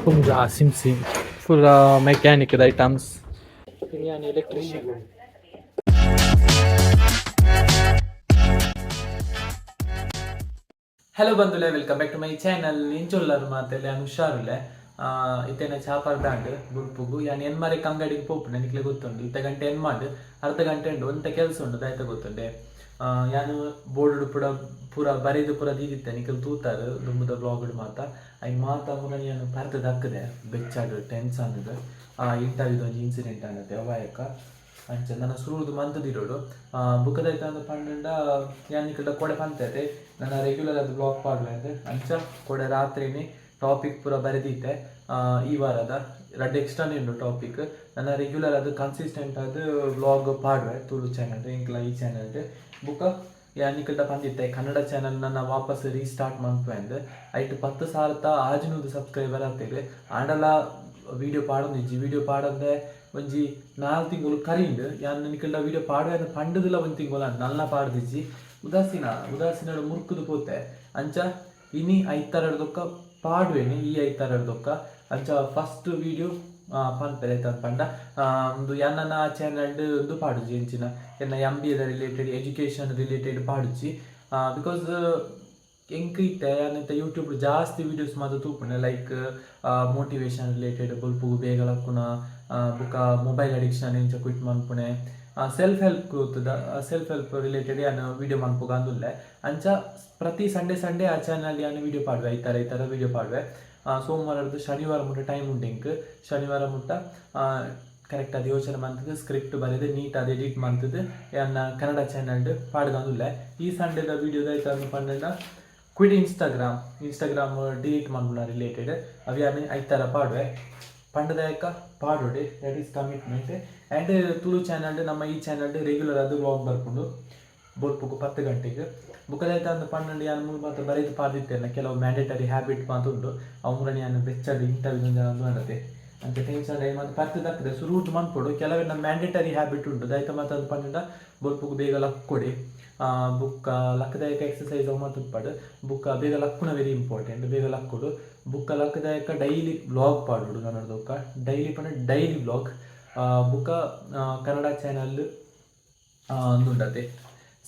ಪುಂಜ ಸಿಮ್ ಸಿಮ್ ಪೂರ ಮೆಕ್ಯಾನಿಕ್ ಐಟಮ್ಸ್. ಯಾನ್ ಎಲೆಕ್ಟ್ರಿಷಿಯನ್. ಹಲೋ ಬಂಧುಲೆ, welcome back to my channel. ಎಂಚೊಲ್ಲರ್ ಮಾತೆಲ್ಲ? ಯಾನ್ ಹುಷಾರುಲ್ಲೆ. ಇತ್ತೆನ ಚಾಪರ್ ದಾಂಡ್ ಬುಲ್ಪುಗು ಯಾನ್ ಎನ್ಮಾರೆ ಅಂಗಡಿಗೆ ಪೋಪುಂಡೆ, ನಿಕ್ಲೆ ಗೊತ್ತುಂಡು. ಇತ್ತೆ ಗಂಟೆ ಎನ್ಮಾಂಡ್, ಅರ್ಧ ಗಂಟೆ ಉಂಡು. ಒಂತೆ ಕೆಲಸ ಉಂಡು, ದಾಯ್ತ ಗೊತ್ತುಂಡೆ. ಯಾನ್ ಬೋರ್ಡ್ ಪೂರ ಪೂರ ಬರೆದು ಪೂರ ದೀದಿತ್ತೆ. ನಿಕಲ್ ತೂತಾರು ದುಂಬುದ ಬ್ಲಾಗ್ ಮಾತ. ಐನ್ ಮಾತ ಮುರನಿ ಯಾನ್ ಪರ್ದ್ ದಕ್ಕದೆ. ಬೆಚ್ಚಾಡು ಟೆನ್ಷನ್ ಇಂಟರ್ವ್ಯೂದ ಒಂಜಿ ಇನ್ಸಿಡೆಂಟ್ ಆನತೆ ಅವಾಯಕ. ಅಂಚ ನನ್ನ ಸುರುದು ಮಂತುದಿರೋಡು ಬುಕ್ಕದೈತ ಅಂದ್ ಪಂಡಂಡ, ಯಾನ್ ನಿಕಲ್ಡ ಕೋಡೆ ಪಂತೇತೆ, ನನ್ನ ರೆಗ್ಯುಲರ್ ಅದು ಬ್ಲಾಗ್ ಪಾಡ್ವೆ ಅಂದ್. ಅಂಚ ಕೋಡೆ ರಾತ್ರಿನೇ ಟಾಪಿಕ್ ಪೂರ ಬರೆದೀತೆ. ಈ ವಾರದ ರಡ್ಡ್ ಎಕ್ಸ್ಟ್ರಾನೇ ಉಂಡು ಟಾಪಿಕ್. ನನ್ನ ರೆಗ್ಯುಲರ್ ಅದು ಕನ್ಸಿಸ್ಟೆಂಟ್ ಆದ್ ವ್ಲಾಗ್ ಪಾಡ್ವೆ ತುಳು ಚಾನಲ್, ಎಂಕ್ಲ ಈ ಚಾನಲ್. ಬುಕ್ಕ ಯಾನ್ ನಿಕಲ್ಡ ಪಂದಿತ್ತೆ, ಕನ್ನಡ ಚಾನಲ್ ನನ್ನ ವಾಪಸ್ ರೀಸ್ಟಾರ್ಟ್ ಮನ್ಪುವೆ ಅಂದ್. ಐಟ್ 10,600 ಸಬ್ಸ್ಕ್ರೈಬರ್ ಆತೆರ್. ಆಂಡಲ ವಿಡಿಯೋ ಪಾಡೊಂದಿಜ್ಜಿ. ವಿಡಿಯೋ ಪಾಡಂದೆ ಒಂಜಿ 4 ತಿಂಗಳು ಕರಿಂಡ್. ಯಾನ್ ನಿಕಲ್ಡ ವಿಡಿಯೋ ಪಾಡುವೆ ಅಂದ್ ಪಂಡುದಿಲ್ಲ ಒಂಜಿ ತಿಂಗಳು ನಲ್ಲ ಪಾಡ್ದಿಜ್ಜಿ. ಉದಾಸೀನ ಉದಾಸೀನ ಮುರ್ಕುದು ಪೋತೆ. ಅಂಚ ಇನಿ ಐತಾರದೊಕ್ಕ ಪಾಡುವೆನಿ, ಈ ಐತಾರದೊಕ್ಕ. ಅಂಚ ಫಸ್ಟ್ ವಿಡಿಯೋ ಪನ್ಪೆರೆ ಪಂಡ, ಉಂದು ಯಾನ್ ಆ ಚಾನಲ್ ಉಂದು ಪಾಡುಜಿ. ಎಂಚಿನ, ಎನ್ನ M B A related, education related ಪಾಡುಜಿ. Because ಎಂಕ್ ಇತ್ತೆ ಯಾನ್ ಇತ್ತೆ ಯೂಟ್ಯೂಬ್ ಜಾಸ್ತಿ ವೀಡಿಯೋಸ್ ಮಾತ ತೂಪುಂಡೆ. ಲೈಕ್ ಮೋಟಿವೇಶನ್ ರಿಲೇಟೆಡ್, ಬೊಲ್ಪುಗು ಬೇಗ ಲಕ್ಕುನ, ಬುಕ್ಕ ಮೊಬೈಲ್ ಅಡಿಕ್ಷನ್ ಎಂಚ ಕ್ವಿಟ್ ಮನ್ಪುಣೆ, self help growth, self help related ಯಾನ್ ವಿಡಿಯೋ ಮನ್ಪುಗ ಅಂದುಲ್ಲೆ. ಅಂಚ ಪ್ರತಿ ಸಂಡೇ ಸಂಡೇ ಆ ಚಾನಲ್ ಯಾನ್ ವಿಡಿಯೋ ಪಾಡುವೆ. ಐತಾರ ಐತಾರ ವಿಡಿಯೋ ಪಾಡುವೆ. ಸೋಮವಾರದ್ದು ಶನಿವಾರ ಮುಟ್ಟ ಟೈಮ್ ಉಂಟು ಎಂಕ್. ಶನಿವಾರ ಮುಟ್ಟ ಕರೆಕ್ಟ್ ಅದು ಯೋಚನೆ ಮಂತದ್ದು, ಸ್ಕ್ರಿಪ್ಟ್ ಬರೆದು, ನೀಟ್ ಅದು ಎಡಿಟ್ ಮಂತದ್ದು ಯಾನ್ ಕನ್ನಡ ಚಾನಲ್ ಪಾಡ್ದಂದುಲ್ಲೆ. ಈ ಸಂಡೇದ ವಿಡಿಯೋದ ಐತ ಪಂಡ, ಕ್ವಿಟ್ ಇನ್ಸ್ಟಾಗ್ರಾಮ್, ಇನ್ಸ್ಟಾಗ್ರಾಮ್ ಡಿಲೀಟ್ ಮನ್ಪುನ ರಿಲೇಟೆಡ್. ಅವು ಯಾನ್ ಐತಾರ ಪಾಡುವೆ ಪಂಡದಾಯಕ ಪಾಡೋಡೆ. That is commitment. And Tulu channel, ನಮ್ಮ ಈ ಚಾನಲ್ ರೆಗ್ಯುಲರ್ ಅದು ವ್ಲಾಗ್ ಬರ್ಪುಂಡು ಬೊಲ್ಪುಗು 10 ಗಂಟೆಗೆ. ಬುಕ್ಕದಾಯ್ತ ಅಂದ್ ಪನ್ನೊಂಡು, ಯಾನ್ ಮೂಲು ಮಾತ ಬರೆದು ಪಾದಿತ್ತೇನೆ. ಕೆಲವು ಮ್ಯಾಂಡೇಟರಿ ಹ್ಯಾಬಿಟ್ ಮಾತ ಉಂಡು. ಅವು ಮುರನಿ ಯಾನ್ ಬೆಚ್ಚಡ್ ಇಂಟರ್ವ್ಯೂ ಅಂದು ಅಂಚ ಟೆನ್ಷನ್ ಮಾತ ಪರ್ತ್ ದಕ್ಕದೆ ಸುರುಟು ಮನ್ಪೊಡು. ಕೆಲವೆಲ್ಲ ಮ್ಯಾಂಡೇಟರಿ ಹ್ಯಾಬಿಟ್ ಉಂಡು. ದಾಯ್ತ ಮಾತ ಅಂದ್ ಪಂಡ, ಬೊಲ್ಪುಗು ಬೇಗ ಲಕ್ಕೊಡಿ, ಬುಕ್ಕ ಲಕ್ಕದಾಯಕ ಎಕ್ಸಸೈಸ್ ಅವು ಮಾತ ಉಪ್ಪಡ್. ಬುಕ್ಕ ಬೇಗ ಲಕ್ಕುನ ವೆರಿ ಇಂಪಾರ್ಟೆಂಟ್. ಬೇಗ ಲಕ್ಕೊಡು. ಬುಕ್ಕ ಲಕ್ಕದಾಯಕ ಡೈಲಿ ವ್ಲಾಗ್ ಪಾಡೋಡು ನನ್ನದೊಕ್ಕ. ಡೈಲಿ ಪಂಡ ಡೈಲಿ ವ್ಲಾಗ್. ಬುಕ್ಕ ಕನ್ನಡ ಚಾನಲ್ ಉಂಡತೆ,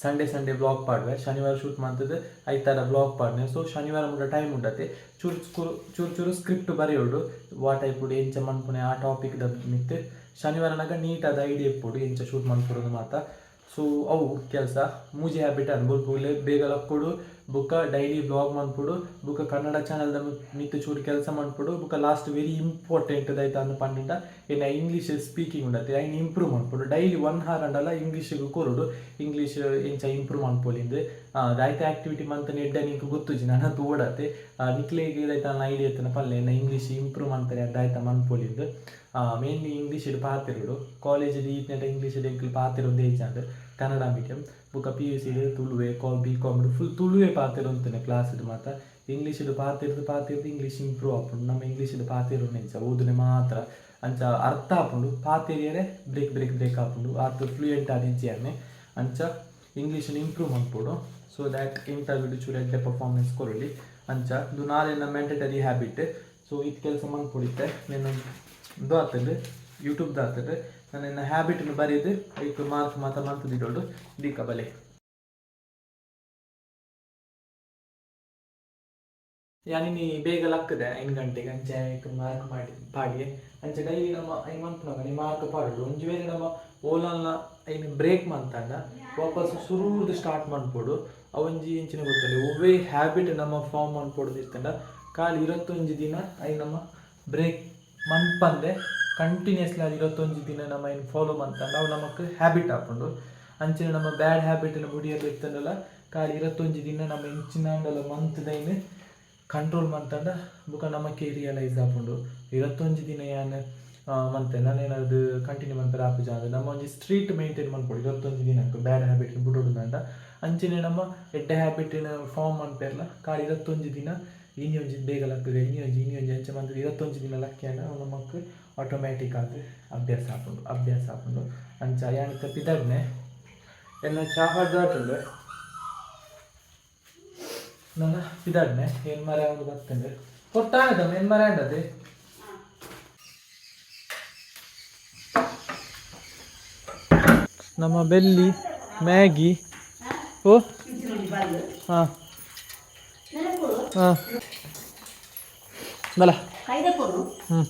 ಸಂಡೇ ಸಂಡೇ ವ್ಲಾಗ್ ಪಾಡುವೆ. ಶನಿವಾರ ಶೂಟ್ ಮಾಡ್ತದೆ, ಐತಾರ ವ್ಲಾಗ್ ಪಾಡ್ನೆ. ಸೊ ಶನಿವಾರ ಮುಟ್ಟ ಟೈಮ್ ಉಂಡತೆ. ಚೂರು ಚೂರು ಚೂರು ಚೂರು ಸ್ಕ್ರಿಪ್ಟ್ ಬರೆಯೋಡು, ವಾ ಟೈಪ್ ಎಂಚ ಮನ್ಪುನೆ ಆ ಟಾಪಿಕ್ ದ ಮಿತ್. ಶನಿವಾರ ನಾಗ ನೀಟ್ ಆದ ಐಡಿಯಾ ಇಪ್ಪೊಡು, ಎಂಚ ಶೂಟ್ ಮನ್ಪೊಡು ಮಾತ. ಸೊ ಅವು ಕೆಲಸ ಮೂಜಿ ಹ್ಯಾಬಿಟ್ ಅನ್: ಬೊಲ್ಪುಗು ಬೇಗ ಲಕ್ಕೊಡು, ಬುಕ್ಕ ಡೈಲಿ ವ್ಲಾಗ್ ಮನ್ಪೊಡು, ಬುಕ್ಕ ಕನ್ನಡ ಚಾನಲ್ದ ಮಿತ್ ಚೂರು ಕೆಲಸ ಮನ್ಪೊಡು. ಬುಕ್ಕ ಲಾಸ್ಟ್ ವೆರಿ ಇಂಪಾರ್ಟೆಂಟ್ ದಾಯ್ತ ಅಂದ್ ಪಂಡ, ಎನ್ನ ಇಂಗ್ಲೀಷ್ ಸ್ಪೀಕಿಂಗ್ ಉಂಡತೆ, ಐನ್ ಇಂಪ್ರೂವ್ ಮನ್ಪೊಡು. ಡೈಲಿ ಒನ್ ಹಾರ್ ಅಂಡಲ ಇಂಗ್ಲೀಷ್ಗೆ ಕೊರೊಡು. ಇಂಗ್ಲೀಷ್ ಎಂಚ ಇಂಪ್ರೂವ್ ಮನ್ಪೊಲಿಂದು ದಾಯ್ತ ಆಕ್ಟಿವಿಟಿ ಮಂತನ ಎಡ್ಡೆ ನಿಂಕ್ ಗೊತ್ತುಜಿ, ನನ ತೋಡತೆ. ನಿಕ್ಲೆಗ್ ದಾಯ್ತ ಐಡಿಯಾ ಇತ್ತನ ಪಲ್ಲೆ, ಎನ್ನ ಇಂಗ್ಲೀಷ್ ಇಂಪ್ರೂವ್ ಮನ್ಪರೆ ದಾಯ್ತ ಮನ್ಪೊಲಿಂದು. ಮೇನ್ಲಿ ಇಂಗ್ಲೀಷ್ ಪಾತೆರೊಡು. ಕಾಲೇಜ್ ಈತ್ನೆಟ ಇಂಗ್ಲೀಷ್ ಎಂಕ್ಲು ಪಾತೆರೊಂದೇ ಇಜ್ಜಾಂಡ್. ಕನ್ನಡ ಮೀಡಿಯಂ. ಬುಕ್ಕ ಪಿ ಯು ಸಿಡ್ ತುಳುವೆ, ಕಾ ಬಿ ಕಾಮ್ ಫುಲ್ ತುಳುವೆ ಪಾತೆರೊಂತನೆ. ಕ್ಲಾಸ್ಡ್ ಮಾತ ಇಂಗ್ಲೀಷ್ ಪಾತೆರ್ದು ಪಾತೆರ್ದು ಇಂಗ್ಲೀಷ್ ಇಂಪ್ರೂವ್ ಆಪುಂಡು. ನಮ್ಮ ಇಂಗ್ಲೀಷ್ ಪಾತೆರುನೆ ಇಂಚ ಓದುನೆ ಮಾತ್ರ. ಅಂಚ ಅರ್ಥ ಆಪುಂಡು, ಪಾತೆರಿಯರೆ ಬ್ರೇಕ್ ಬ್ರೇಕ್ ಬ್ರೇಕ್ ಆಪುಂಡು. ಆತ್ ಫ್ಲೂಯೆಂಟ್ ಆದಿಜ್ಜಿ. ಅಂಚ ಇಂಗ್ಲೀಷ್ ಇಂಪ್ರೂವ್ ಮನ್ಪೊಡು, ಸೊ that interview ಚೂರು ಎಡ್ಡೆ ಪರ್ಫಾರ್ಮೆನ್ಸ್ ಕೊರೊಲಿ. ಅಂಚ ಇದು ನಾಳೆನ ಮ್ಯಾಂಡೇಟರಿ ಹ್ಯಾಬಿಟ್. ಸೊ ಇದು ಕೆಲಸ ಮನ್ಪೊಡಿತ್ತೆ. నేను ಇದು ಆತಂಡು, ಯೂಟ್ಯೂಬ್ದ ಆತಂಡು. ನಾನು ಹ್ಯಾಬಿಟ್ನು ಬರೆದು ಐಕ್ ಮಾರ್ಕ್ ಮಾತ ಮಂತುದಿಡೋಡು ದೀಕ ಬಲೆ. ಯಾನಿನಿ ಬೇಗ ಲಕ್ಕದೆ 5 ಗಂಟೆಗೆ. ಅಂಚೆ ಮಾರ್ಕ್ ಮಾಡಿ ಪಾಡಿಯೆ. ಅಂಚೆ ಡೈಲಿ ನಮ್ಮ ಐನ್ ಮನ್ಪುನಗ ನೀ ಮಾರ್ಕ್ ಪಾಡೋಡು. ಒಂಜಿ ವೇಳೆ ನಮ್ಮ ಓಲನ್ನ ಐನ್ ಬ್ರೇಕ್ ಮಂತಂಡ ವಾಪಸ್ ಸುರುರ್ದು ಸ್ಟಾರ್ಟ್ ಮನ್ಪೊಡು. ಅವೊಂಜಿ ಎಂಚಿನ ಗೊತ್ತಲ್ಲ, ಒವ್ವೇ ಹ್ಯಾಬಿಟ್ ನಮ್ಮ ಫಾರ್ಮ್ ಮನ್ಪೊಡು ಇತ್ತಂಡ ಖಾಲಿ 21 ದಿನ ಐನ್ ನಮ್ಮ ಬ್ರೇಕ್ ಮನ್ಪಂದೆ ಕಂಟಿನ್ಯೂಸ್ಲಿ ಅದು 21 ದಿನ ನಮ್ಮ ಐನ್ ಫಾಲೋ ಮಂತಂಡ ಅವು ನಮಕ್ ಹ್ಯಾಬಿಟ್ ಆಪುಂಡು. ಅಂಚನೆ ನಮ್ಮ ಬ್ಯಾಡ್ ಹ್ಯಾಬಿಟ್ ಬುಡಿಯೆರೆ ಇತ್ತಂಡಲ ಖಾಲಿ 21 ದಿನ ನಮ್ಮ ಎಂಚಿನಾಂಡಲ ಮಂತ್ದೈನ್ ಕಂಟ್ರೋಲ್ ಮಂತಂಡ ಬುಕ್ಕ ನಮಕ್ಕೆ ರಿಯಲೈಸ್ ಆಪುಂಡು, 21 ದಿನ ಯಾನ್ ಮಂತೆ ನಾನೇನಾದ್ರು ಕಂಟಿನ್ಯೂ ಮನ್ಪೆರೆ ಆಪುಜ ಅಂದ್. ನಮ್ಮ ಒಂಜಿ ಸ್ಟ್ರೀಕ್ ಮೇಂಟೈನ್ ಮನ್ಪೊಡು 21 ದಿನಕ್ಕೆ ಬ್ಯಾಡ್ ಹ್ಯಾಬಿಟ್ ಬುಡೊಡು. ಅಂಚನೆ ನಮ್ಮ ಎಡ್ಡೆ ಹ್ಯಾಬಿಟಿನ ಫಾರ್ಮ್ ಮನ್ಪೆರ್ಲ ಖಾಲಿ 21 ದಿನ ಇನಿ ಒಂಜಿ ಬೇಗ ಲಕ್ಕುಗ, ಇನಿ ಒಂಜಿ, ಇನಿ ಒಂಜಿ, ಅಂಚ ಮಂತ್ 21 ದಿನ ಲಕ್ಕ್ಯಂಡ ಅವು ನಮಕ್ ಆಟೋಮ್ಯಾಟಿಕ್ ಆದ್ ಅಭ್ಯಾಸ ಆಪುಂಡು, ಅಭ್ಯಾಸ ಆಪುಂಡು. ಅಂಚ ಯಾನ್ ಇತ್ತೆ ಪಿದಡ್ನೆ. ಎನ್ನ ಚಾ ದಾಟುಂಡು. ನನ ಪಿದಡ್ನೆ. ಏನ್ ಮರ ಒಂದು ಬತ್ತುಂಡು ಕೊಟ್ಟಾನದ ಏನ್ ಮರ ಆಂಡದೆ. ನಮ್ಮ ಬೆಲ್ಲಿ ಮ್ಯಾಗಿ. ಓ, ಹಾಂ ಹಾಂ, ಬಲ. ಹ್ಞೂ,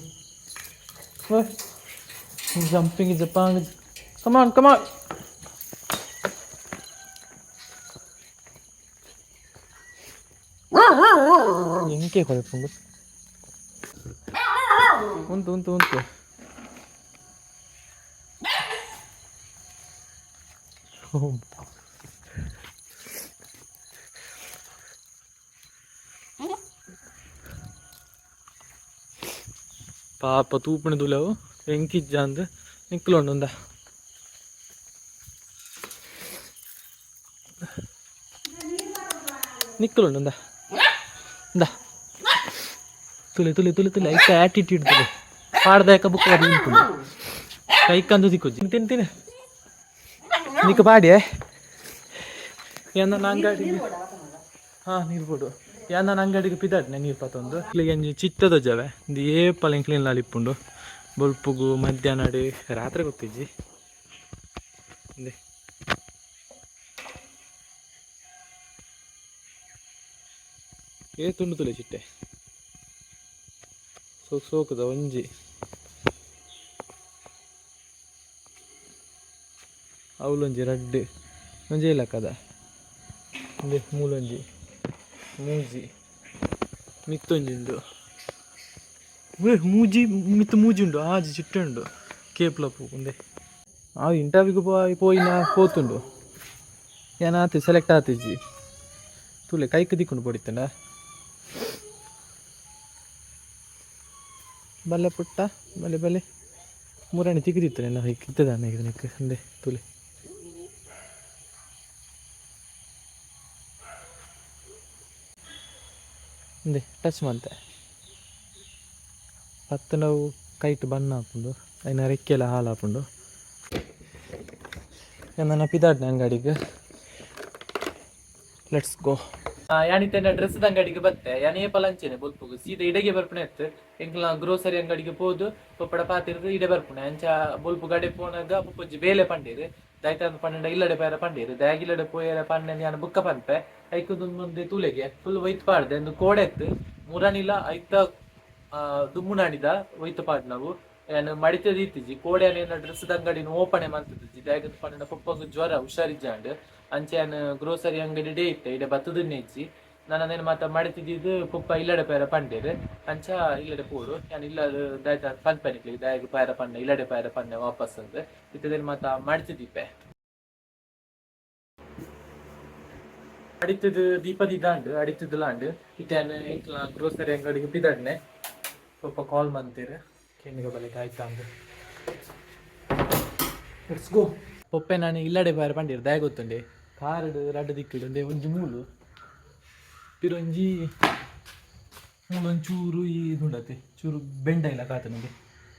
jumping Japan. Come on come on. ಎಂಕೆ ಕೊಯ್ಪುಂಡು? ಉಂಟು ಉಂಟು ಉಂಟು. ಪಾಪ ತೂಪುಣ ತುಲವು ಎಂಕಿಜ್ಜಾಂದ್ ನಿಕ್ಲುಂಡು. ನಿಕ್ಕಲುಂಡು, ಇಂದ ಇಂದ. ತುಲೆ ತುಲೆ ತುಲೆ ತುಲೆ. ಐತ ಆಟಿಟ್ಯೂಡ್ ತುಲೆ. ಪಾಡ್ದಾಯಕ ಬುಕ್ ಅದು ಉಂಟು. ಕೈಕಂದು ದಿಕ್ಕೊಜ್ಜಿ. ತಿನ್ ತಿನ್. ನಿಕ್ಕ ಪಾಡಿಯೇ ಏನ ಅಂಗಡಿ? ಹಾಂ, ನೀರು ಬೋಡು. ಯಾನ್ ಅಂಗಡಿಗೆ ಪಿದಾಡ್ನೆ ನೀರು ಪತ್ತೊಂದು. ಇಲ್ಲಿಗೆ ಒಂಜಿ ಚಿತ್ತದ ಜವೆ ಇಂದು ಏಪಲ ಎಂಕ್ಲೆನ್ ಇಪ್ಪುಂಡು. ಬೊಲ್ಪುಗು, ಮಧ್ಯಾಹ್ನ, ರಾತ್ರಿ ಗೊತ್ತಿಜ್ಜಿ. ಇಂದೆ ಏ ತುಂಡು ತುಲೆ ಚಿಟ್ಟೆ. ಸೋಕ್ ಸೋಕುದ ಒಂಜಿ. ಅವಲೊಂಜಿ, ರಡ್ಡ್, ಒಂಜಿ ಇಲಕ್ಕದ. ಇಂದೆ ಮೂಲೊಂಜಿ, ಮೂಜಿ, ಮಿತ್ತೊಂಜಿ ಉಂಡು. ಏ ಮೂಜಿ, ಮಿತ್ತು ಮೂಜಿ ಉಂಡು. ಆಜಿ ಚಿಟ್ಟೆ ಉಂಡು. ಕೇಪ್ಲ ಪೂಂದೆ ಆ ಇಂಟರ್ವ್ಯೂಗೆ ಪೋಯಿ ಪೋಯಿನ ಪೋತುಂಡು. ಏನಾತು, ಸೆಲೆಕ್ಟ್ ಆತಿಜ್ಜಿ. ತೂಲೆ, ಕೈಕ್ ದಿಕ್ಕೊಂಡು ಪೊಡಿತ್ತಂಡ. ಬಲ್ಲೆ ಪುಟ್ಟ, ಬಲೆ ಬಲೆ. ಮುರಾಣಿ ತಿಕ್ಕಿದಿತ್ತು ನೆನ್ನ ಇತ್ತದಾನೆ ನಿಕ್. ಅಂದೆ ತೂಲೆ. ಇಂದೆ ಟಚ್ ಮಂತೆ. ಪತ್ತು ನಾವು ಕೈಟ್ ಬಣ್ಣ ಆಪುಂಡು. ಐನ ರೆಕ್ಕೆಲ ಹಾಲು ಆಪುಂಡು. ನನ್ನ ಪಿದಾಡ್ನೆ ಅಂಗಡಿಗೆ. Let's go. ಯಾನಿತ್ತೆ ಡ್ರೆಸ್ ಅಂಗಡಿಗೆ ಬತ್ತೆ. ಯಾನ್ ಏಪಲ ಅಂಚೆನೆ ಬೊಲ್ಪುಗು ಸೀದಾ ಇಡೆಗೆ ಬರ್ಪುನೆ ಇತ್ತು. ಎಂಕ್ಲ ಗ್ರೋಸರಿ ಅಂಗಡಿಗೆ ಪೋದು ಪೊಪ್ಪಡ ಪಾತಿರ್ದು ಇಡೆ ಬರ್ಪುನೆ. ಅಂಚ ಬೊಲ್ಪು ಗಡೆ ಪೋನಾಗ ಪೊಪ್ಪೊಂಜಿ ಬೇಲೆ ಪಂಡೇರು. ದಾಯ್ತ ಪಂಡ ಇಲ್ಲಡೆ ಪೇರ ಪಂಡೇರು. ದಾಯಗ್ ಇಲ್ಲಡೆ ಪೋಯೆರೆ ಪಂಡೆ ಯಾನ್ ಬುಕ್ಕ ಪನ್ಪೆ. ಐಕ್ ಮುಂದೆ ತೂಲೆಗೆ ಫುಲ್ ಒಯ್ತ್ ಪಾಡ್ದೆ. ಒಂದು ಕೋಡೆ ಇತ್ತು ಮುರನಿಲ. ಐತ ದುಮ್ಮುನಾಡಿದ ಒಯ್ತು ಪಾಡ್ ನಾವು. ಯಾನ್ ಮಡಿತದ ಇತ್ತಿಜಿ. ಕೋಡೆ ಏನ ಡ್ರೆಸ್ ಅಂಗಡಿನ ಓಪನೆ ಮಂತದಿಜ್ಜಿ. ದಾಯಗ್ ಪಂಡ ಪೊಪ್ಪಗ್ ಜ್ವರ, ಹುಷಾರಿಜ್ಜಾಂಡ್. ಅಂಚೆ ಯಾನ್ ಗ್ರೋಸರಿ ಅಂಗಡಿ ಡೇ ಇತ್ತೆ ಇಡೆ ಬತ್ತದನ್ನೇ ಇಜ್ಜಿ. ನಾನು ಅದೇನು ಮಾತ ಮಡಿತಿದ್ದು ಪೊಪ್ಪ ಇಲ್ಲಡೆ ಪೇರ ಪಂಡೇರು. ಅಂಚ ಇಲ್ಲಡೆ ಪೋಡು. ಯಾನ್ ಇಲ್ಲ ದಾಯ್ತ ಪನ್ಪೆ ನಿಕ್ಲೆಗ್ ದಾಯಗ್ ಪೇರ ಪಂಡೆ, ಇಲ್ಲಡೆ ಪೇರ ಪಂಡೆ ವಾಪಸ್ ಅಂದ್. ಇತ್ತದೇನು ಮಾತ ಮಡಿತಿದ್ದೀಪೆ. ಅಡಿತದ ದೀಪ ದಿದಾಂಡ್ ಅಡಿತದಲಾಂಡ್. ಇತ್ತೆ ಯಾನ್ ಎಂಕ್ಲ ಗ್ರೋಸರಿ ಅಂಗಡಿಗೆ ಪಿದಡ್ನೆ. ಪೊಪ್ಪ ಕಾಲ್ ಮಂತೀರು, ಕೆಂಡಿಗ ಬಲಿಕ ಆಯ್ತಾ ಅಂದ್. Let's go. ಪೊಪ್ಪೆ ನಾನು ಇಲ್ಲಡೆ ಬಾರ ಪಂಡೀರು. ದಾಯ ಗೊತ್ತುಂಡೆ, ಕಾರಡ್ ರಡ್ಡ್ ದಿಕ್ಕಿಡು ಒಂದೇ ಒಂಜಿ ಮೂಲು ಪಿರೊಂಜಿ ಮೂಲು ಒಂಚೂರು ಈ ಇದುಂಡತೆ ಚೂರು ಬೆಂಡ ಇಲ್ಲ ಕಾತನಿಗೆ.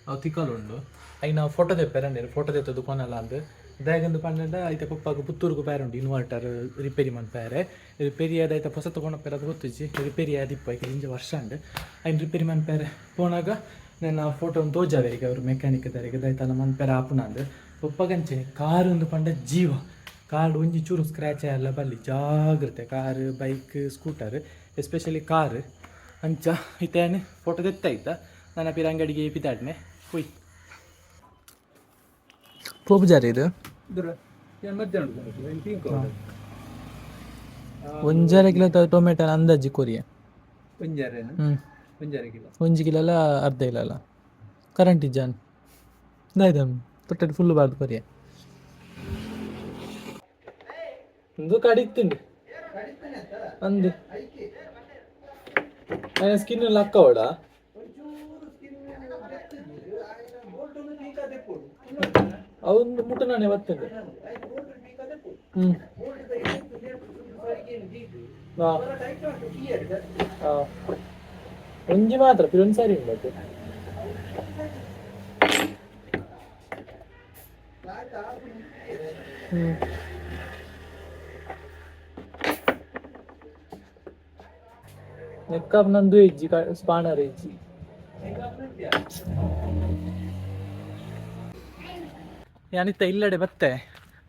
ಅವು ತಿಕ್ಕಲು ಉಂಡು. ಐನ ಫೋಟೋ ತೆಪ್ಪೆರೆ ಅಂಡೇರು. ಫೋಟೋ ತೆತ್ತದು ಕೊನಲ ಅಂದ್. ದಾಯಗಂದು ಪಂಡ ಐತೆ ಪಪ್ಪಾಗ ಪುತ್ತೂರುಗು ಪೇರೆ ಉಂಡು. ಇನ್ವರ್ಟರ್ ರಿಪೇರಿ ಮನ್ಪೇರೆ. ರಿಪೇರಿ ಆದ ಐತೆ ಹೊಸ ತೊಗೊಂಡಪ್ಪೆರೆ ಅದು ಗೊತ್ತಿಜ್ಜಿ. ರಿಪೇರಿ ಆದಿಪ್ಪ ಐಕೆ ದಿಂಜ ವರ್ಷ ಉಂಡು. ಐನ್ ರಿಪೇರಿ ಮನ್ಪೇರೆ ಪೋನಾಗ ನನ್ನ ಫೋಟೋ ಒಂದು ತೋಜಾವೆ ಈಗ ಅವರು ಮೆಕ್ಯಾನಿಕ್ ದಾರಿಗೆ. ದಾಯ್ತಲ್ಲ ಮನ್ಪೇರೆ ಆಪುನಂದು. ಪೊಪ್ಪಗಂಚೆನೆ ಕಾರ್ ಒಂದು ಪಂಡ ಜೀವ. ಕಾರ್ ಒಂಜಿ ಚೂರು ಸ್ಕ್ರ್ಯಾಚ್ ಎಲ್ಲ ಬಲ್ಲಿ, ಜಾಗ್ರತೆ. Car, bike, scooter, especially car. ಅಂಚ ಇತ್ತೇನೆ ಫೋಟೋ ತೆತ್ತಾಯ್ತ. ನನ್ನ ಪಿರ ಅಂಗಡಿಗೆ ಪಿದಾಡ್ನೆ. ಕುಯ್ ಪೋಪುಜಾರಿ ಇದು. ಒಂಜರೆ ಕಿಲೋ ಟೊಮೆಟೊ ಅಂದಾಜಿ ಕೊರಿಯ. ಹ್ಮ್. ಒಂಜರೆ ಕಿಲೋ. ಒಂಜಿ ಕಿಲೋ ಅಲ್ಲ, ಅರ್ಧ ಕಿಲೋ ಅಲ್ಲ. ಕರೆಂಟ್ ಇಜ್ಜಾನ್ ದಾಯ್ದ ತೊಟ್ಟೆಡ್ ಫುಲ್ ಬಾರ್ದು ಕೊರಿಯ. ಒಂದು ಕಡಿತುಂಡು ಅಂದು. ಸ್ಕಿನ್ ಲಕ್ಕವಡ. ಅವೊಂದು ಮುಟ್ಟು ನಾನೇ ಬರ್ತೇನೆ. ಹ್ಮ್ ಹಾ ಹಾ, ಒಂಜಿ ಮಾತ್ರ ಪಿರೊಂದು ಸಾರಿ ಉಂಡತ್ತೆ. ಹ್ಮ್ ನೆಕ್ಕಪ್ ನಂದು ಇಜ್ಜಿ, ಸ್ಪಾನರ್ ಇಜ್ಜಿ. ಯಾನಿತ್ತ ಇಲ್ಲಡೆ ಬತ್ತೆ.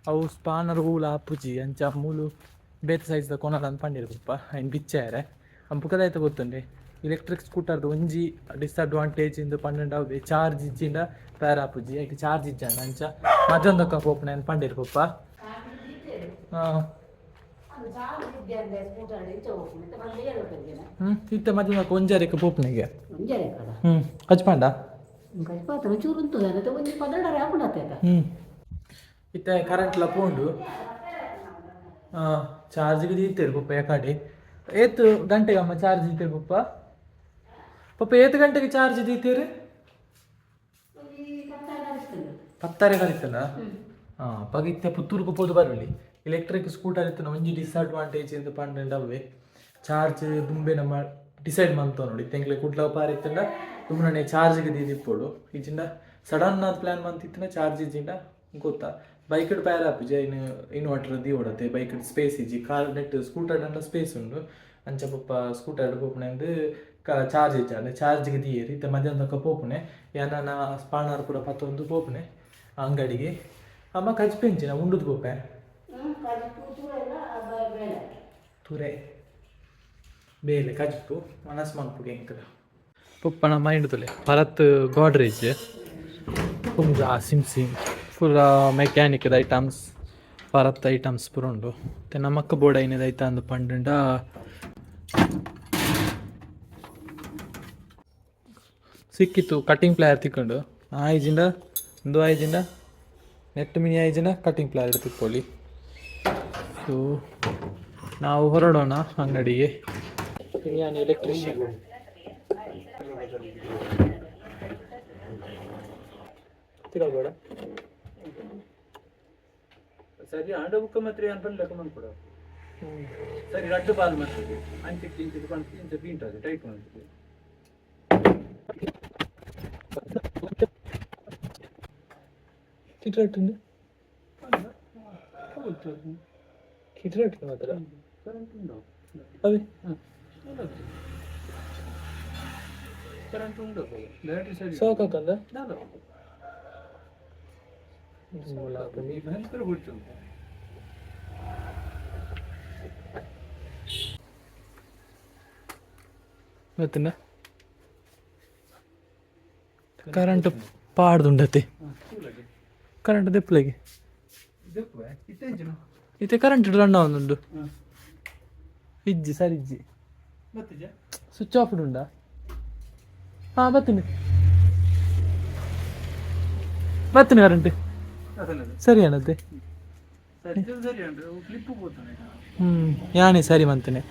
ಅವು ಸ್ಪಾನರ್ ಹೂಲ ಆಪುಜಿ ಅಂಚ ಮೂಲು ಬೇತೆ ಸೈಜ್ದ ಕೊನಲ ಅಂದ್ ಪಂಡಿರು ಪಪ್ಪ ಐನ್ ಬಿಚ್ಚಾರೆ. ಪುಕದಾಯ್ತ ಗೊತ್ತುಂಡೆ, ಎಲೆಕ್ಟ್ರಿಕ್ ಸ್ಕೂಟರ್ದು ಒಂಜಿ ಡಿಸ್ಅಡ್ವಾಂಟೇಜ್ ಇಂದು ಪಂಡ ಅವೆ ಚಾರ್ಜ್ ಇಜ್ಜಿಂಡ ಪೇರ್ ಆಪುಜಿ. ಐಕ್ ಚಾರ್ಜ್ ಇಜ್ಜಂಡ ಅಂಚ ಮಧ್ಯಾಹ್ನದಕ್ಕ ಪೋಪುನ ಅಂದ್ ಪಂಡಿರು ಪಪ್ಪ. ಹಾಂ. ಹ್ಞೂ, ಇತ್ತೆ ಮಧ್ಯಾಹ್ನಕ್ಕೆ ಒಂಜಾರಿಕ ಪೋಪುನಿಗೆ. ಹ್ಞೂ, ಕಚ್ಪಾಂಡ. ಹ್ಞೂ, ಇತ್ತೆ ಕರೆಂಟ್ಲ ಪೋಂಡು. ಚಾರ್ಜ್ಗೆ ದೀತೇರು ಪಪ್ಪ ಯಾಕಡೆ. ಏತ್ ಗಂಟೆಗೆ ಅಮ್ಮ ಚಾರ್ಜ್ ದೀತೇರು ಪಪ್ಪ? ಪಪ್ಪ, ಏತ್ ಗಂಟೆಗೆ ಚಾರ್ಜ್ ದೀತೇರು? ಪತ್ತಾರೆ ಕರೀತಲ್ಲ. ಹಾಂ, ಪಗ ಇತ್ತೆ ಪುತ್ತೂರ್ಗೆ ಪೋದು ಬರಲಿ. ಎಲೆಕ್ಟ್ರಿಕ್ ಸ್ಕೂಟರ್ ಇತ್ತು ಒಂಜಿ ಡಿಸ್ಅಡ್ವಾಂಟೇಜ್ ಎಂದು ಪಂಡ ಅವೇ ಚಾರ್ಜ್ ದುಂಬೆ ನಮ್ಮ ಡಿಸೈಡ್ ಮಂತ ನೋಡಿ. ತೆಂಗ್ಲೆ ಕುಡ್ಲ ಪಾರ್ ಇತ್ತಂಡ ದುಂಬನೆ ಚಾರ್ಜ್ಗೆ ದೀದಿಪ್ಪೋಡು. ಇಜ್ಜಿಂಡ ಸಡನ್ ಆದ್ ಪ್ಲಾನ್ ಮಂತಿತ್ತಿನ ಚಾರ್ಜ್ ಇಜ್ಜಿಂಡ ಗೊತ್ತಾ, ಬೈಕ್ ಪ್ಯಾರ ಆಪುಜಿ. ಇನ್ನು ಇನ್ವರ್ಟರ್ ದೀವೊಡತ್ತೆ, ಬೈಕ್ ಸ್ಪೇಸ್ ಇಜ್ಜಿ. ಕಾರ್ ನೆಟ್ ಸ್ಕೂಟರ್ ಅಂಡ ಸ್ಪೇಸ್ ಉಂಡು. ಅಂಚ ಪಪ್ಪ ಸ್ಕೂಟರ್ ಪೋಪುನೆ ಚಾರ್ಜ್ ಇಜ್ಜಾಂಡ ಚಾರ್ಜ್ಗೆ ದೀಯೆರ್. ಇತ್ತೆ ಮಧ್ಯಾಹ್ನ ತಕ್ಕ ಪೋಪುನೆ ಯಾನ ಸ್ಪಾನರ್ ಪೂರ ಪತ್ತೊಂದು ಪೋಪುನೆ ಅಂಗಡಿಗೆ. ಅಮ್ಮ, ಕಜ್ಪೆಂಚಿನ ಉಂಡುದು ಪೋಪೆ ತುರೆ ಬೇಲೆ ಕಜ್ಪು ಮನಸ್ ಮನ್ಪುಗೆ ಎಂಕಲ. ಪಪ್ಪನ ಮೈಂಡ್ ತುಲೆ ಭರತ್ ಗೋಡ್ರೇಜ್ ಪುಂಜ ಸಿಮ್ ಸಿಮ್ ಪೂರ ಮೆಕ್ಯಾನಿಕ್ ಐಟಮ್ಸ್, ಭರತ್ ಐಟಮ್ಸ್ ಪೂರ ಉಂಡು. ಮತ್ತೆ ನಮಕ್ ಬೋರ್ಡ್ ಐನದ ಐತ ಅಂದ್ ಪಂಡಂಡ ಸಿಕ್ಕಿತ್ತು. ಕಟಿಂಗ್ ಪ್ಲೇಯರ್ ತಿಕ್ಕೊಂಡು ಆಯ್ಜಿಂಡ ಒಂದು ಆಯ್ಜಿಂಡ ನೆಟ್ ಮಿನಿ ಆಯ್ಜಿಂಡ ಕಟಿಂಗ್ ಪ್ಲೇಯರ್ ತಿಕ್ಕೊಳ್ಳಿ. ಸೊ ನಾವು ಹೊರಡೋಣ ಅಂಗಡಿಗೆ. ಎಲೆಕ್ಟ್ರಿಷಿಯನ್ ತಿಳ್ಬೇಡ. ಸರಿ, ಆಂಡ ಬುಕ್ಕ ಮಾತ್ರ ಏನು ಪಂಡ ಮನ್ಪುಡ. ಸರಿ, ರಡ್ಡು ಬಾಲ್ ಮಾಡ್ತದೆ. ಅಂಚಿಕ್ಕೆ ಇಂಚಿದ್ದು ಪಂಡ ಇಂಚ ಬೀಂಟದು ಟೈಟ್ ಮಾಡ್ತದೆ. ಕಿಟ್ರಾಟುಂಡು ಕಿಟ್ರಾಟು ಮಾತ್ರ. ಕರೆಂಟ್ ಉಂಡು. ಅದೇ. ಕರೆಂಟ್ ಉಂಡು, ಬ್ಯಾಟ್ರಿ ಸರಿ. ಸಾಕಾಕಂದ. ಭಯಂಕರ ಗುಡ್ತು. ಗೊತ್ತಿಲ್ಲ, ಕರೆಂಟ್ ಪಾಡ್ದುಂಡತೆ. ಕರೆಂಟ್ ದೆಪ್ಪಲೆಗೆ ಇತ್ತೆ ಕರೆಂಟ್ ರನ್ ಆವೊಂದುಂಡು. ಇಜ್ಜಿ ಸರಿ, ಇಜ್ಜಿ. ಸ್ವಿಚ್ ಆಫ್ ಉಂಡಾ? ಹಾಂ, ಬತ್ತೀನಿ ಬತ್ತೀನಿ. ಕರೆಂಟ್ ಸರಿ ಅಣ್ಣತ್ತೆ. ಸರಿ ಉಂಟು, ಕ್ಲಿಪ್ ಪೋತಾನೆ. ಹ್ಞೂ, ಯಾನೇ ಸರಿ ಮಂತನೆ.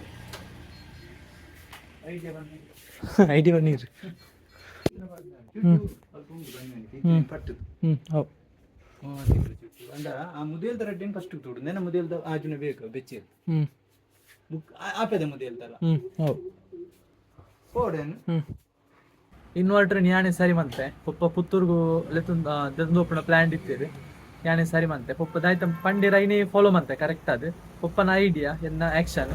ಐಡಿ ನೀರು. ಹ್ಞೂ. ಪಟ್ಟು. ಹ್ಞೂ, ಹೌದು. ಅಂಡ ಆ ಮುದೇಲ್ದ ರಡ್ಡಿನ ಫಸ್ಟ್ ತೋಡು ನೆನ ಮುದೇಲ್ದ ಆಜುನ ಬೇಕು ಬೆಚ್ಚಿ. ಹ್ಞೂ. ಬುಕ್ ಆಪೆದ ಮುದೇಲ್ದಲ್ಲ. ಹ್ಞೂ, ಹೌದು. ಪೋಡೇನು. ಹ್ಞೂ, ಇನ್ವರ್ಟರ್ ಯಾನೆ ಸರಿ ಮಂತೆ. ಪೊಪ್ಪ ಪುತ್ತೂರ್ಗು ಲೆತ್ತೊಂದು ದೆತ್ತೊಂದು ಪ್ಲ್ಯಾನ್ ಇತ್ತೀರಿ. ಯಾನೆ ಸರಿ ಮಂತೆ ಪೊಪ್ಪ ದಾಯ್ತ ಪಂಡಿರ ಐನೇ ಫಾಲೋ ಮಂತೆ. ಕರೆಕ್ಟ್ ಅದು ಪೊಪ್ಪನ ಐಡಿಯಾ ಎನ್ನ ಆಕ್ಷನ್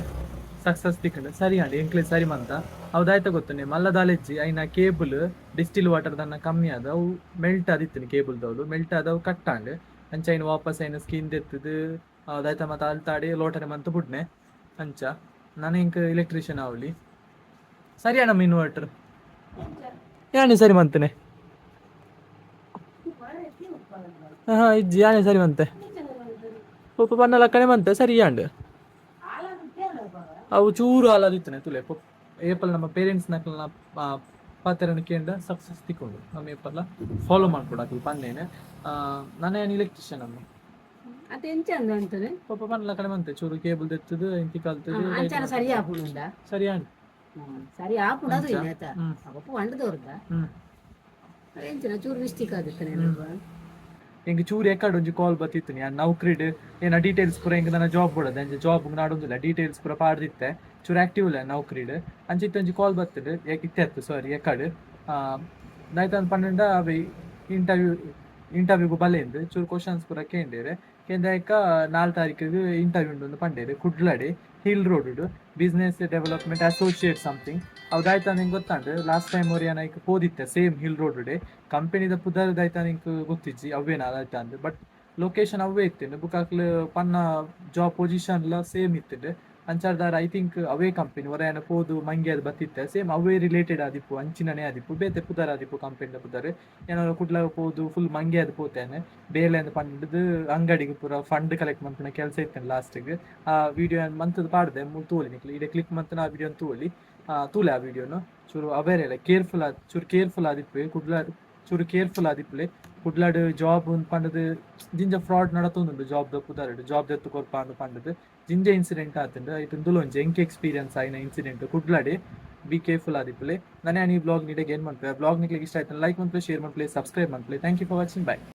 ಸಕ್ಸಸ್ ತಿಕ್ಕಂಡು ಸರಿ ಅಂడి. ಎಂಕ್ಲೆ ಸರಿ ಮಂತ ಅವು ದಾಯ್ತ ಗೊತ್ತುನೆ ಮಲ್ಲ ದಾಲೆಜ್ಜಿ ಐನ ಕೇಬಲ್ ಡಿಸ್ಟಿಲ್ ವಾಟರ್ ದನ್ನ ಕಮ್ಮಿ ಆದ ಅವು ಮೆಲ್ಟ್ ಆದಿತ್ತಿನಿ. ಕೇಬಲ್ ದವ್ಲು ಮೆಲ್ಟ್ ಆದವು ಕಟ್ ಆಂಡ್. ಅಂಚ ಐನ ವಾಪಸ್ ಐನ ಸ್ಕಿನ್ ದೆತ್ತದು ದಾಯ್ತ ಮತ್ತೆ ಅಲ್ತಾಡಿ ಲೋಟನೆ ಮಂತ ಬುಡ್ನೆ. ಅಂಚ ನಾನು ಇಂಕ್ ಎಲೆಕ್ಟ್ರಿಷಿಯನ್ ಆವಲಿ. ಸರಿಯಾ ನಮ್ಮ ಇನ್ವರ್ಟರ್ ಯಾನೆ ಸರಿ ಮಂತನೆ. ಹಾಂ, ಇಜ್ಜಿ, ಯಾನೆ ಸರಿ ಮಂತೆ. ಪೊಪ್ಪ ಪನ್ನ ಲಕ್ಕಣೆ ಮಂತೆ ಸರಿ ಅಂಡ್. ಅವು ಚೂರು ಹಾಲಾದಿತ್ತನೆ ತುಲೆ. ಪೊಪ್ ಏಪಲ್ ನಮ್ಮ ಪೇರೆಂಟ್ಸ್ ನಕಲ್ನ ಪಾತೆರನ ಕೇಂದ್ರ ಸಕ್ಸಸ್ ತಿಕ್ಕೊಂಡು ನಮ್ಮ ಏಪಲ್ಲ ಫಾಲೋ ಮಾಡ್ಕೊಡು ಅಕಲ್ ಪನ್ನೇನೆ. ನಾನೇ ಎಲೆಕ್ಟ್ರಿಷಿಯನ್ ಅಮ್ಮ. ಅದು ಎಂಚ ಅಂದ ಅಂತದೆ? ಪೊಪ್ಪ ಪನ್ನ ಲಕ್ಕಣೆ ಮಂತೆ, ಚೂರು ಕೇಬಲ್ ದೆತ್ತದು ಇಂತಿ ಕಲ್ತದು. ಅಂಚಾನ ಸರಿ ಆಪುಂಡ. ಸರಿ ಅಂಡ್. ಸರಿ ಆಪುಂಡು ಅದು ಇಲ್ಲ ಆತ. ಹ್ಮ್. ಅಪ್ಪ వంಡದವ್ರದ. ಹ್ಮ್. ಎಂಚಿನ ಚೂರು ಮಿಸ್ಟೇಕ್ ಆಗುತ್ತೆ. ಎಂಕ್ ಚೂರು ಎಕ್ಕಡ್ ಒಂಜಿ ಕಾಲ್ ಬತ್ತಿತ್ತು. ಯಾನ್ ನೌಕರಿಡ್ ಏನ ಡೀಟೇಲ್ಸ್ ಪೂರ ಎಂಕ್ ನನ್ನ ಜಾಬ್ ಕೊಡೋದು. ಅಂಚ ಜಾಬ್ ನಾಡೊಂದಿಲ್ಲ, ಡೀಟೇಲ್ಸ್ ಪೂರ ಪಾಡ್ದಿತ್ತೆ. ಚೂರು ಆಕ್ಟಿವ್ ಇಲ್ಲ ನೌಕರಿಡ್. ಅಂಚ ಇತ್ತೆ ಒಂಜಿ ಕಾಲ್ ಬತ್ತಿಡ್ ಇತ್ತೆ ಅತ್ತು ಸಾರಿ ಎಕ್ಕಡ್ ದಾಯ್ತ ಪನ್ನಂಡ ಅವೆ ಇಂಟರ್ವ್ಯೂಗು ಬಲೇಂದು ಚೂರು ಕ್ವಶನ್ಸ್ ಪೂರ ಕೇಂಡೇರೆ. ಕೇಂದಾಯಕ 4 ತಾರೀಕಿಗೆ ಇಂಟರ್ವ್ಯೂ ಉಂಡು ಅಂದ್ ಪಂಡೇರು. ಕುಡ್ಲಡೆ hill road business development associate something. ಅವು ನಿಂಗೆ ಗೊತ್ತಂಡು, ಲಾಸ್ಟ್ ಟೈಮ್ ಅವ್ರು ಏನ ಪೋದಿತ್ತೆ same hill road day ಕಂಪನಿದ ಪುದರ್ ದಾಯ್ತ ನಿಂಕ್ ಗೊತ್ತಿಜ್ಜಿ ಅವೇನ ಅದಾಯ್ತ ಅಂದ್. ಬಟ್ ಲೊಕೇಶನ್ ಅವೇ ಇತ್ತಿಂಡ್. ಬುಕ್ಕ ಅಕ್ಲು ಪನ್ನ ಜಾಬ್ ಪೊಸಿಷನ್ ಲ ಸೇಮ್ ಇತ್ತಿಂಡ್. ಅಂಚಾರ್ದಾರ I think ಅವೇ ಕಂಪನಿ ಒರಯನ ಪೋದು ಮಂಗ್ಯಾದ್ ಬತ್ತಿತ್ತೆ. ಸೇಮ್ ಅವೇ ರಿಲೇಟೆಡ್ ಆದಿಪ್ಪು, ಅಂಚಿನನೇ ಆದಿಪ್ಪು, ಬೇತೆ ಪುದರ್ ಆದಿಪ್ಪು, ಕಂಪನಿದ ಪುದರ್. ಏನಾರ ಕುಡ್ಲ ಪೋದು ಫುಲ್ ಮಂಗ್ಯಾದ್ ಪೋತೇನೆ. ಬೇಲೆ ಅಂದ್ ಪಂಡ್ದ್ ಅಂಗಡಿಗೆ ಪೂರ ಫಂಡ್ ಕಲೆಕ್ಟ್ ಮನ್ಪುನ ಕೆಲಸ ಇತ್ತೇನೆ. ಲಾಸ್ಟ್ಗ್ ಆ ವಿಡಿಯೋ ಮಂತದ್ ಪಾಡ್ದೆ, ಮೂಲು ತೂವೊಲಿ ನಿಕ್ಲು. ಇಡೆ ಕ್ಲಿಕ್ ಮಂತ್ನ ಆ ವಿಡಿಯೋ ತೂವೊಲಿ. ತೂಲೆ ಆ ವಿಡಿಯೋನು. ಚೂರು ಅವೇರ್ ಇಲ್ಲ, ಕೇರ್ಫುಲ್ ಆದ್, ಚೂರು ಕೇರ್ಫುಲ್ ಆದಿಪ್ಪು. ಕುಡ್ಲ ಚೂರು ಕೇರ್ಫುಲ್ ಆದಿಪ್ಪುಲೆ. ಕುಡ್ಲಾಡ್ ಜಾಬ್ ಪಂಡದು ಜಿಂಜ ಫ್ರಾಡ್ ನಡತೊಂದುಂಡು. ಜಾಬ್ ದ ಪುದರ್ಡ್ ಜಾಬ್ ದೆತ್ತು ಕೊರ್ಪ ಅಂದ್ ಪಂಡದು ಜಿಂಜ ಇನ್ಸಿಡೆಂಟ್ ಆತುಂಡು. ಐಟ್ ಉಂದುಲ ಒಂಜಿ ಎಂಕ್ ಎಕ್ಸ್ಪೀರಿಯನ್ಸ್ ಆಯಿನ ಇನ್ಸಿಡೆಂಟ್ ಕುಡ್ಲಾಡೆ. ಬಿ ಕೇರ್ಫುಲ್ ಆದಿಪ್ಪುಲೆ. ನನೆ ಈ ಬ್ಲಾಗ್ ನಿಡೆಗೆ ಎಂಡ್ ಮನ್ಪುವೆ. ಬ್ಲಾಗ್ ನಿಕ್ಲೆಗ್ ಇಷ್ಟ ಆಯ್ತು ಲೈಕ್ ಮನ್ಪುಲೆ, ಶೇರ್ ಮನ್ಪುಲೆ, ಸಬ್ಸ್ಕ್ರೈಬ್ ಮನ್ಪುಲೆ. Thank you for watching, bye.